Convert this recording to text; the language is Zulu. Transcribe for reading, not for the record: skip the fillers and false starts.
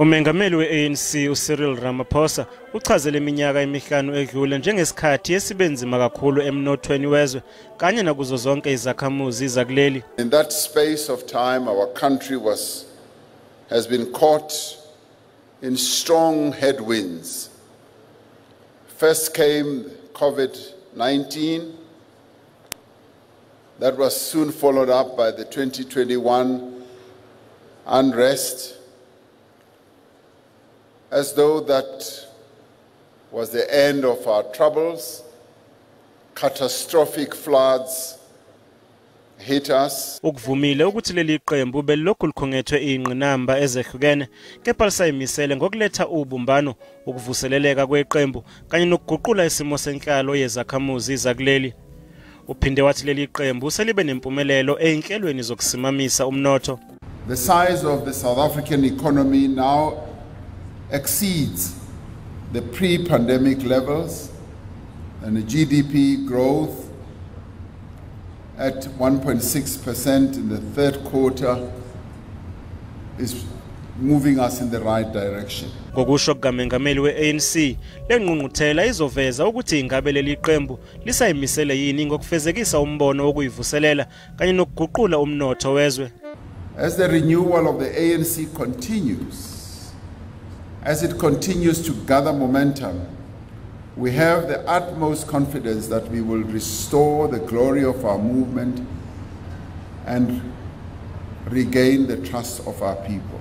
Umengameli we-ANC uCyril Ramaphosa uchaze leminyaka emihlanu edlule njengesikhathi esibenzima kakhulu emnothweni wezwe kanye nakuzo zonke izakhamuzi zakuleli. In that space of time, our country has been caught in strong headwinds. First came COVID-19. That was soon followed up by the 2021 unrest. As though that was the end of our troubles, catastrophic floods hit us. Ukuvumile ukuthi leli qembu belilokhu likhungethwe ingqinamba ezehlukene, kepha lisayimisele ngokuletha ubumbano, ukuvuseleleka kweqembu kanye nokuguqula isimo senhlalo yezakhamuzi zakuleli. Uphinde wathi leli qembu selibe nempumelelo ey'nhlelweni zokusimamisa umnotho. The size of the South African economy now exceeds the pre-pandemic levels, and the GDP growth at 1.6% in the third quarter is moving us in the right direction. Ngokusho kukamengameli we-ANC, lengqungquthela izoveza ukuthi ingabe leli qembu lisayimisele yini ngokufezekisa umbono wokuyivuselela kanye nokuguqula umnotho wezwe. As the renewal of the ANC continues, as it continues to gather momentum, we have the utmost confidence that we will restore the glory of our movement and regain the trust of our people.